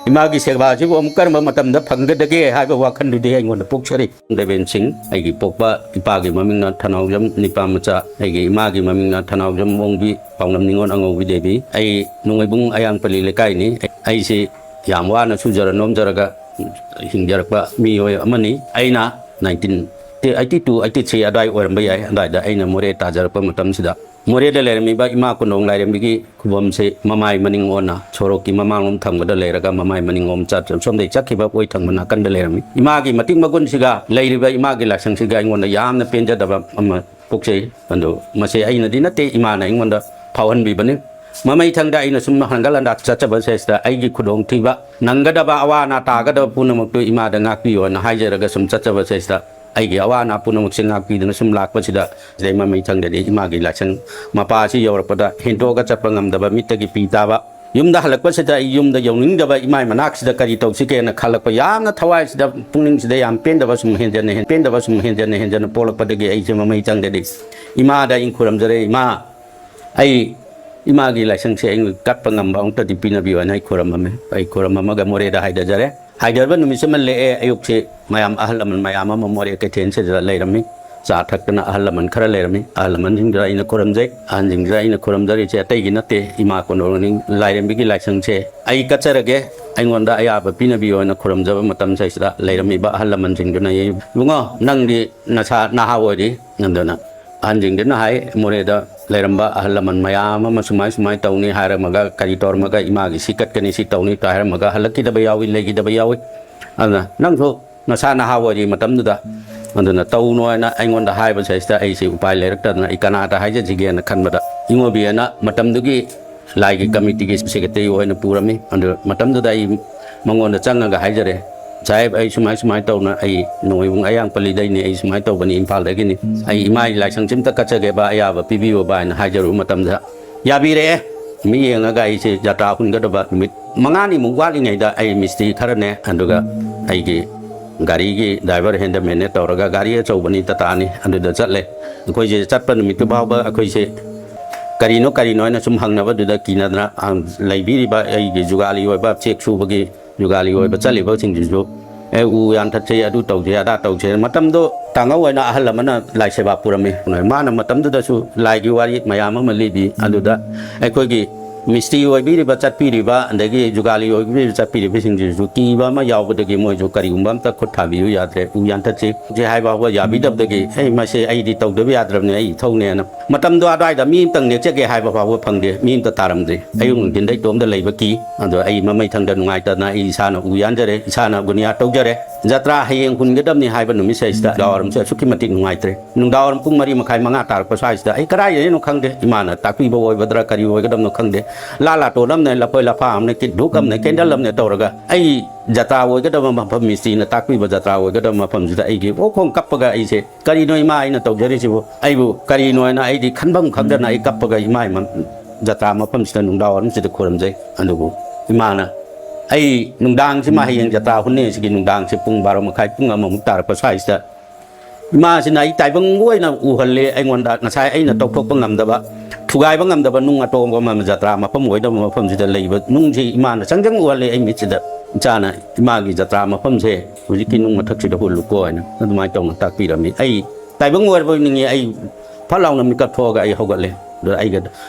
ꯏꯃꯥꯒꯤ ꯁꯦꯕꯥꯁꯤꯕꯨ ꯑꯃꯨꯛ ꯀꯔꯝꯕ ꯃꯇꯝꯗ ꯐꯪꯒꯗꯒꯦ ꯍꯥꯏꯕ ꯋꯥꯈꯜꯗꯨꯗꯤ ꯑꯩꯉꯣꯟꯗ ꯄꯣꯛꯆꯔꯤ꯫ ꯗꯦꯕꯦꯟ ꯁꯤꯡ, ꯑꯩꯒꯤ ꯄꯣꯛꯄ ꯏꯄꯥꯒꯤ ꯃꯃꯤꯡꯅ ꯊꯅꯥꯎꯖꯝ ꯅꯤꯄꯥ ꯃꯆꯥ, ꯑꯩꯒꯤ ꯏꯃꯥꯒꯤ ꯃꯃꯤꯡꯅ ꯊꯅꯥꯎꯖꯝ ꯑꯣꯡꯕꯤ ꯄꯥꯎꯅꯝ ꯅꯤꯉꯣꯜ ꯑꯉꯧꯕꯤ ꯗꯦꯕꯤ꯫ ꯑꯩ ꯅꯣꯡꯃꯩꯕꯨꯡ ꯑꯌꯥꯡꯄꯜꯂꯤ ꯂꯩꯀꯥꯏꯅꯤ꯫ ꯑꯩꯁꯤ ꯌꯥꯝ ꯋꯥꯅ ꯁꯨꯖꯔ ꯅꯣꯝꯖꯔꯒ ꯍꯤꯡꯖꯔꯛꯄ ꯃꯤꯑꯣꯏ ꯑꯃꯅꯤ꯫ ꯑꯩꯅ nineteen eighty two, eighty three ꯑꯗꯨꯋꯥꯏ ꯑꯣꯏꯔꯝꯕ ꯌꯥꯏ꯫ ꯑꯗꯨꯋꯥꯏꯗ ꯑꯩꯅ ꯃꯣꯔꯦ ꯇꯥꯖꯔꯛꯄ ꯃꯇꯝꯁꯤꯗ ꯃꯣꯔꯦꯗ ꯂꯩꯔꯝꯃꯤꯕ ꯏꯃꯥ ꯀꯣꯟꯗꯣꯡ ꯂꯥꯏꯔꯦꯝꯕꯤꯒꯤ ꯈꯨꯕꯝꯁꯦ ꯃꯃꯥꯏ ꯃꯅꯤꯡ ꯑꯣꯟꯅ ꯁꯣꯔꯣꯛꯀꯤ ꯃꯃꯥꯡꯂꯣꯝ ꯊꯪꯕꯗ ꯂꯩꯔꯒ ꯃꯃꯥꯏ ꯃꯅꯤꯡꯂꯣꯝ ꯆꯠ-, ꯁꯣꯝꯗꯩ ꯆꯠꯈꯤꯕ ꯑꯣꯏ ꯊꯪꯕ ꯅꯥꯀꯟꯗ ꯂꯩꯔꯝꯃꯤ꯫ ꯏꯃꯥꯒꯤ ꯃꯇꯤꯛ ꯃꯒꯨꯟꯁꯤꯒ ꯂꯩꯔꯤꯕ ꯏꯃꯥꯒꯤ ꯂꯥꯏꯁꯪꯁꯤꯒ ꯑꯩꯉꯣꯟꯗ ꯌꯥꯝꯅ ꯄꯦꯟꯖꯗꯕ ꯑꯃ ꯄꯣꯛꯆꯩ꯫ ꯑꯗꯨ ꯃꯁꯤ ꯑꯩꯅꯗꯤ ꯅꯠꯇꯦ, ꯏꯃꯥꯅ ꯑꯩꯉꯣꯟꯗ ꯐꯥꯎꯍꯟꯕꯤꯕꯅꯤ꯫ ꯃꯃꯩꯊꯪꯗ ꯑꯩꯅ ꯁꯨꯝ ꯍꯟꯒꯠ ꯍꯟꯗ ꯆꯠꯆꯕꯁꯤꯗꯩꯁꯤꯗ ꯑꯩꯒꯤ ꯈꯨꯗꯣꯡꯊꯤꯕ, ꯅꯪꯒꯗꯕ ꯑꯋꯥ ꯑꯅꯥ ꯇꯥꯒꯗꯕ ꯄꯨꯝꯅꯃꯛꯇꯨ ꯏꯃꯥꯗ ꯉꯥꯛꯄꯤꯌꯣꯅ ꯍꯥꯏꯖꯔꯒ ꯁꯨꯝ ꯆꯠꯆꯕꯁꯤꯗꯩꯁꯤꯗ ꯑꯩꯒꯤ ꯑꯋꯥ ꯑꯅꯥ ꯄꯨꯝꯅꯃꯛꯁꯦ ꯉꯥꯛꯄꯤꯗꯨꯅ ꯁꯨꯝ ꯂꯥꯛꯄꯁꯤꯗ, ꯁꯤꯗꯩ ꯃꯃꯩꯊꯪꯗꯗꯤ ꯏꯃꯥꯒꯤ ꯂꯥꯏꯁꯪ ꯃꯄꯥ ꯑꯁꯤ ꯌꯧꯔꯛꯄꯗ ꯍꯦꯟꯗꯣꯛꯑꯒ ꯆꯠꯄ ꯉꯝꯗꯕ, ꯃꯤꯠꯇꯒꯤ ꯄꯤ ꯇꯥꯕ, ꯌꯨꯝꯗ ꯍꯜꯂꯛꯄꯁꯤꯗ ꯑꯩ ꯌꯨꯝꯗ ꯌꯧꯅꯤꯡꯗꯕ, ꯏꯃꯥꯏ ꯃꯅꯥꯛꯁꯤꯗ ꯀꯔꯤ ꯇꯧꯁꯤꯒꯦꯅ ꯈꯜꯂꯛꯄ, ꯌꯥꯝꯅ ꯊꯋꯥꯏꯁꯤꯗ, ꯄꯨꯛꯅꯤꯡꯁꯤꯗ ꯌꯥꯝ ꯄꯦꯟꯗꯕ ꯁꯨꯝ ꯍꯦꯟꯖꯟꯅ ꯍꯦꯟ-, ꯄꯦꯟꯗꯕ ꯁꯨꯝ ꯍꯦꯟꯖꯟꯅ ꯍꯦꯟꯖꯟꯅ ꯄꯣꯛꯂꯛꯄꯗꯒꯤ ꯑꯩꯁꯦ ꯃꯃꯩꯊꯪꯗꯗꯤ ꯏꯃꯥꯗ ꯑꯩꯅ ꯈꯨꯔꯝꯖꯔꯦ, "ꯏꯃꯥ, ꯑꯩ ꯏꯃꯥꯒꯤ ꯂꯥꯏꯁꯪꯁꯦ ꯑꯩ ꯀꯠꯄ ꯉꯝꯕ ꯑꯃꯨꯛꯇꯗꯤ ꯄꯤꯅꯕꯤꯌꯨ" ꯍꯥꯏꯅ ꯑꯩ ꯈꯨꯔꯝꯃꯝꯃꯦ꯫ ꯑꯩ ꯈꯨꯔꯝꯃꯝꯃꯒ ꯃꯣꯔꯦꯗ ꯍꯥꯏꯊꯖꯔꯦ꯫ ꯍꯥꯏꯊꯕ ꯅꯨꯃꯤꯠꯁꯤꯃ ꯂꯦꯛꯑꯦ꯫ ꯑꯌꯨꯛꯁꯦ ꯃꯌꯥꯝ, ꯑꯍꯜ ꯂꯃꯟ ꯃꯌꯥꯝ ꯑꯃ ꯃꯣꯔꯦ ꯀꯩꯊꯦꯜꯁꯤꯗ ꯂꯩꯔꯝꯃꯤ꯫ ꯆꯥ ꯊꯛꯇꯅ ꯑꯍꯜ ꯂꯃꯟ ꯈꯔ ꯂꯩꯔꯝꯃꯤ꯫ ꯑꯍꯜ ꯂꯃꯟꯁꯤꯡꯗꯨꯗ ꯑꯩꯅ ꯈꯨꯔꯝꯖꯩ꯫ ꯑꯍꯟꯁꯤꯡꯁꯤꯗ ꯑꯩꯅ ꯈꯨꯔꯝꯖꯔꯤꯁꯦ ꯑꯇꯩꯒꯤ ꯅꯠꯇꯦ, ꯏꯃꯥ ꯀꯣꯟꯗꯣꯡ ꯂꯥꯏꯔꯦꯝꯕꯤꯒꯤ ꯂꯥꯏꯁꯪꯁꯦ ꯑꯩ ꯀꯠꯆꯔꯒꯦ, ꯑꯩꯉꯣꯟꯗ ꯑꯌꯥꯕ ꯄꯤꯅꯕꯤꯌꯣꯅ ꯈꯨꯔꯨꯝꯖꯕ ꯃꯇꯝꯁꯤꯗꯩꯁꯤꯗ ꯂꯩꯔꯝꯃꯤꯕ ꯑꯍꯜ ꯂꯃꯟꯁꯤꯡꯗꯨꯅ, "ꯏꯕꯨꯡꯉꯣ, ꯅꯪꯗꯤ ꯅꯁꯥ ꯅꯍꯥ ꯑꯣꯏꯔꯤ", ꯑꯗꯨꯅ ꯑꯍꯟꯁꯤꯡꯗꯨꯅ ꯍꯥꯏ, "ꯃꯣꯔꯦꯗ ꯂꯩꯔꯝꯕ ꯑꯍꯜ ꯂꯃꯟ ꯃꯌꯥꯝ ꯑꯃ ꯁꯨꯃꯥꯏ ꯁꯨꯃꯥꯏ ꯇꯧꯅꯤ ꯍꯥꯏꯔꯝꯃꯒ, ꯀꯔꯤ ꯇꯧꯔꯝꯃꯒ ꯏꯃꯥꯒꯤ ꯁꯤ ꯀꯠꯀꯅꯤ, ꯁꯤ ꯇꯧꯅꯤ ꯍꯥꯏꯔꯝꯃꯒ ꯍꯜꯂꯛꯈꯤꯗꯕ ꯌꯥꯎꯏ, ꯂꯩꯈꯤꯗꯕ ꯌꯥꯎꯏ꯫ ꯑꯗꯨꯅ ꯅꯪꯁꯨ ꯅꯁꯥ ꯅꯍꯥ ꯑꯣꯏꯔꯤ ꯃꯇꯝꯗꯨꯗ, ꯑꯗꯨꯅ ꯇꯧꯅꯣ" ꯍꯥꯏꯅ ꯑꯩꯉꯣꯟꯗ ꯍꯥꯏꯕꯁꯤꯗꯩꯁꯤꯗ ꯑꯩꯁꯤ ꯎꯄꯥꯏ ꯂꯩꯔꯛꯇꯗꯅ ꯑꯩ ꯀꯅꯥꯗ ꯍꯥꯏꯖꯁꯤꯒꯦꯅ ꯈꯟꯕꯗ, ꯏꯉꯣꯕꯤ ꯍꯥꯏꯅ ꯃꯇꯝꯗꯨꯒꯤ ꯂꯥꯏꯒꯤ ꯀꯃꯤꯇꯤꯒꯤ ꯁꯦꯀ꯭ꯔꯦꯇꯔꯤ ꯑꯣꯏꯅ ꯄꯨꯔꯝꯃꯤ꯫ ꯑꯗꯨ ꯃꯇꯝꯗꯨꯗ ꯑꯩ ꯃꯉꯣꯟꯗ ꯆꯪꯉꯒ ꯍꯥꯏꯖꯔꯦ, "ꯁꯥꯍꯦꯕ, ꯑꯩ ꯁꯨꯃꯥꯏ ꯁꯨꯃꯥꯏ ꯇꯧꯅ, ꯑꯩ ꯅꯣꯡꯃꯥꯏꯕꯨꯡ ꯑꯌꯥꯡ ꯄꯜꯂꯤꯗꯩꯅꯤ, ꯑꯩ ꯁꯨꯃꯥꯏ ꯇꯧꯕꯅꯤ, ꯏꯝꯐꯥꯜꯗꯒꯤꯅꯤ, ꯑꯩ ꯏꯃꯥꯒꯤ ꯂꯥꯏꯁꯪꯁꯤ ꯑꯝꯇ ꯀꯠꯆꯒꯦꯕ, ꯑꯌꯥꯕ ꯄꯤꯕꯤꯌꯣꯕ" ꯍꯥꯏꯅ ꯍꯥꯏꯖꯔꯨꯕ ꯃꯇꯝꯗ, ꯌꯥꯕꯤꯔꯛꯑꯦ꯫ ꯃꯤ ꯌꯦꯡꯉꯒ ꯑꯩꯁꯦ ꯖꯇ꯭ꯔꯥ ꯍꯨꯟꯒꯗꯕ ꯅꯨꯃꯤꯠ ꯃꯉꯥꯅꯤꯃꯨꯛ ꯋꯥꯠꯂꯤꯉꯩꯗ ꯑꯩ ꯃꯤꯁꯇ꯭ꯔꯤ ꯈꯔꯅꯦ, ꯑꯗꯨꯒ ꯑꯩꯒꯤ ꯒꯥꯔꯤꯒꯤ ꯗ꯭ꯔꯥꯏꯚꯔ ꯍꯦꯟꯗꯃꯦꯟꯅꯦ ꯇꯧꯔꯒ, ꯒꯥꯔꯤ ꯑꯆꯧꯕꯅꯤ, ꯇꯥꯇꯥꯅꯤ, ꯑꯗꯨꯗ ꯆꯠꯂꯦ꯫ ꯑꯩꯈꯣꯏꯁꯦ ꯆꯠꯄ ꯅꯨꯃꯤꯠꯇꯨ ꯐꯥꯎꯕ ꯑꯩꯈꯣꯏꯁꯦ ꯀꯔꯤꯅꯣ ꯀꯔꯤꯅꯣ ꯍꯥꯏꯅ ꯁꯨꯝ ꯍꯪꯅꯕꯗꯨꯗ ꯀꯤꯅꯗꯅ, ꯑ, ꯂꯩꯕꯤꯔꯤꯕ ꯑꯩꯒꯤ ꯖꯨꯒꯥꯂꯤ ꯑꯣꯏꯕ, ꯆꯦꯛ ꯁꯨꯕꯒꯤ ꯖꯨꯒꯥꯂꯤ ꯑꯣꯏꯕ ꯆꯠꯂꯤꯕꯁꯤꯡꯁꯤꯁꯨ, "ꯑꯦ, ꯎ ꯌꯥꯟꯊꯠꯁꯦ, ꯑꯗꯨ ꯇꯧꯁꯦ, ꯑꯗꯥ ꯇꯧꯁꯦ"꯫ ꯃꯇꯝꯗꯣ ꯇꯥꯡꯉꯧ ꯑꯣꯏꯅ ꯑꯍꯜ ꯑꯃꯅ ꯂꯥꯏ ꯁꯦꯕꯥ ꯄꯨꯔꯝꯃꯤ꯫ ꯃꯥꯅ ꯃꯇꯝꯗꯨꯗꯁꯨ ꯂꯥꯏꯒꯤ ꯋꯥꯔꯤ ꯃꯌꯥꯝ ꯑꯃ ꯂꯤꯕꯤ꯫ ꯑꯗꯨꯗ ꯑꯩꯈꯣꯏꯒꯤ ꯃꯤꯁꯇ꯭ꯔꯤ ꯑꯣꯏꯕꯤꯔꯤꯕ, ꯆꯠꯄꯤꯔꯤꯕ, ꯑꯗꯒꯤ ꯖꯨꯒꯥꯂꯤ ꯑꯣꯏꯕꯤꯔꯤꯕ, ꯆꯠꯄꯤꯔꯤꯕꯁꯤꯡꯁꯤꯁꯨ ꯀꯤꯕ ꯑꯃ ꯌꯥꯎꯕꯗꯒꯤ ꯃꯣꯏꯁꯨ ꯀꯔꯤꯒꯨꯝꯕ ꯑꯝꯇ ꯈꯨꯠ ꯊꯥꯕꯤꯌꯨ ꯌꯥꯗ꯭ꯔꯦ꯫ "ꯎ ꯌꯥꯟꯊꯠꯁꯤ" ꯍꯥꯏꯕ ꯐꯥꯎꯕ ꯌꯥꯕꯤꯗꯕꯗꯒꯤ, "ꯑꯩ ꯃꯁꯦ ꯑꯩꯗꯤ ꯇꯧꯗꯕ ꯌꯥꯗ꯭ꯔꯕꯅꯤ, ꯑꯩ ꯏꯊꯧꯅꯦꯅ"꯫ ꯃꯇꯝꯗꯣ ꯑꯗꯨꯋꯥꯏꯗ ꯃꯤ ꯑꯝꯇꯪ ꯅꯦꯛꯆꯒꯦ ꯍꯥꯏꯕ ꯐꯥꯎꯕ ꯐꯪꯗꯦ, ꯃꯤ ꯑꯝꯇ ꯇꯥꯔꯝꯗ꯭ꯔꯤ꯫ ꯑꯌꯨꯛ ꯅꯨꯡꯊꯤꯟꯗ ꯏꯇꯣꯝꯗ ꯂꯩꯕ ꯀꯤ꯫ ꯑꯗꯣ ꯑꯩ ꯃꯃꯩꯊꯪꯗ ꯅꯨꯡꯉꯥꯏꯇꯗꯅ ꯑꯩ ꯏꯁꯥꯅ ꯎ ꯌꯥꯟꯖꯔꯦ, ꯏꯁꯥꯅ ꯒꯨꯅꯤꯌꯥ ꯇꯧꯖꯔꯦ꯫ ꯖꯇ꯭ꯔꯥ ꯍꯌꯦꯡ ꯍꯨꯟꯒꯗꯕꯅꯤ ꯍꯥꯏꯕ ꯅꯨꯃꯤꯠꯁꯤꯗꯩꯁꯤꯗ ꯅꯨꯡꯗꯥꯡꯋꯥꯏꯔꯝꯁꯦ ꯑꯁꯨꯛꯀꯤ ꯃꯇꯤꯛ ꯅꯨꯡꯉꯥꯏꯇ꯭ꯔꯦ꯫ ꯅꯨꯡꯗꯥꯡꯋꯥꯏꯔꯝ ꯄꯨꯡ ꯃꯔꯤ ꯃꯈꯥꯏ, ꯃꯉꯥ ꯇꯥꯔꯛꯄ ꯁ꯭ꯋꯥꯏꯁꯤꯗ ꯑꯩ ꯀꯗꯥꯏꯗꯩꯅꯣ ꯈꯪꯗꯦ, ꯏꯃꯥꯅ ꯇꯥꯛꯄꯤꯕ ꯑꯣꯏꯒꯗ꯭ꯔꯥ ꯀꯔꯤ ꯑꯣꯏꯒꯗꯕꯅꯣ ꯈꯪꯗꯦ, ꯂꯥ ꯂꯥꯇꯣꯟ ꯑꯃꯅꯦ, ꯂꯐꯣꯏ ꯂꯐꯥ ꯑꯃꯅꯦ, ꯀꯤ-, ꯙꯨꯛ ꯑꯃꯅꯦ, ꯀꯦꯟꯗꯜ ꯑꯃꯅꯦ ꯇꯧꯔꯒ ꯑꯩ ꯖꯇ꯭ꯔꯥ ꯑꯣꯏꯒꯗꯕ ꯃꯐꯝ, ꯃꯤꯁꯇ꯭ꯔꯤꯅ ꯇꯥꯛꯄꯤꯕ ꯖꯇ꯭ꯔꯥ ꯑꯣꯏꯒꯗꯕ ꯃꯐꯝꯁꯤꯗ ꯑꯩꯒꯤ ꯑꯣꯛ ꯈꯣꯡ ꯀꯞꯄꯒ ꯑꯩꯁꯦ, "ꯀꯔꯤꯅꯣ ꯏꯃꯥ ꯑꯩꯅ ꯇꯧꯖꯔꯤꯁꯤꯕꯨ? ꯑꯩꯕꯨ ꯀꯔꯤꯅꯣ?" ꯍꯥꯏꯅ ꯑꯩꯗꯤ ꯈꯟꯐꯝ ꯈꯪꯗꯅ ꯑꯩ ꯀꯞꯄꯒ ꯏꯃꯥ ꯏꯃ-, ꯖꯇ꯭ꯔꯥ ꯃꯐꯝꯁꯤꯗ ꯅꯨꯡꯗꯥꯡꯋꯥꯏꯔꯝꯁꯤꯗ ꯈꯨꯔꯨꯝꯖꯩ꯫ ꯑꯗꯨꯕꯨ ꯏꯃꯥꯅ ꯑꯩ ꯅꯨꯡꯗꯥꯡꯁꯤꯃ, ꯍꯌꯦꯡ ꯖꯇ꯭ꯔꯥ ꯍꯨꯟꯅꯤ ꯁꯤꯒꯤ ꯅꯨꯡꯗꯥꯡꯁꯦ ꯄꯨꯡ ꯕꯥꯔꯣ ꯃꯈꯥꯏ, ꯄꯨꯡ ꯑꯃꯃꯨꯛ ꯇꯥꯔꯛꯄ ꯁ꯭ꯋꯥꯏꯁꯤꯗ ꯏꯃꯥꯁꯤꯅ ꯑꯩ ꯇꯥꯏꯕꯪ ꯑꯣꯏꯅ ꯎꯍꯜꯂꯦ꯫ ꯑꯩꯉꯣꯟꯗ ꯉꯁꯥꯏ ꯑꯩꯅ ꯇꯧꯊꯣꯛꯄ ꯉꯝꯗꯕ, ꯊꯨꯒꯥꯏꯕ ꯉꯝꯗꯕ ꯅꯨꯡ ꯑꯇꯣꯡꯕ ꯑꯃ ꯖꯇ꯭ꯔꯥ ꯃꯐꯝ ꯑꯣꯏꯗꯕ ꯃꯐꯝꯁꯤꯗ ꯂꯩꯕ ꯅꯨꯡꯁꯤ ꯏꯃꯥꯅ ꯆꯪꯖꯪ ꯎꯍꯜꯂꯦ ꯑꯩ ꯃꯤꯠꯁꯤꯗ꯫ ꯏꯆꯥꯅ ꯏꯃꯥꯒꯤ ꯖꯇ꯭ꯔꯥ ꯃꯐꯝꯁꯦ ꯍꯧꯖꯤꯛꯀꯤ ꯅꯨꯡ ꯃꯊꯛꯁꯤꯗ ꯍꯨꯜꯂꯨꯀꯣ ꯍꯥꯏꯅ ꯑꯗꯨꯃꯥꯏꯅ ꯇꯧꯅ ꯇꯥꯛꯄꯤꯔꯝꯃꯤ꯫ ꯑꯩ ꯇꯥꯏꯕꯪ ꯑꯣꯏꯔꯕꯣꯏ ꯅꯤꯡꯉꯤ꯫ ꯑꯩ ꯐꯠ ꯂꯥꯎꯅ ꯃꯤꯀꯞ ꯊꯣꯛꯑꯒ ꯑꯩ ꯍꯧꯒꯠꯂꯦ꯫ ꯑꯗꯨꯗ ꯑꯩꯒ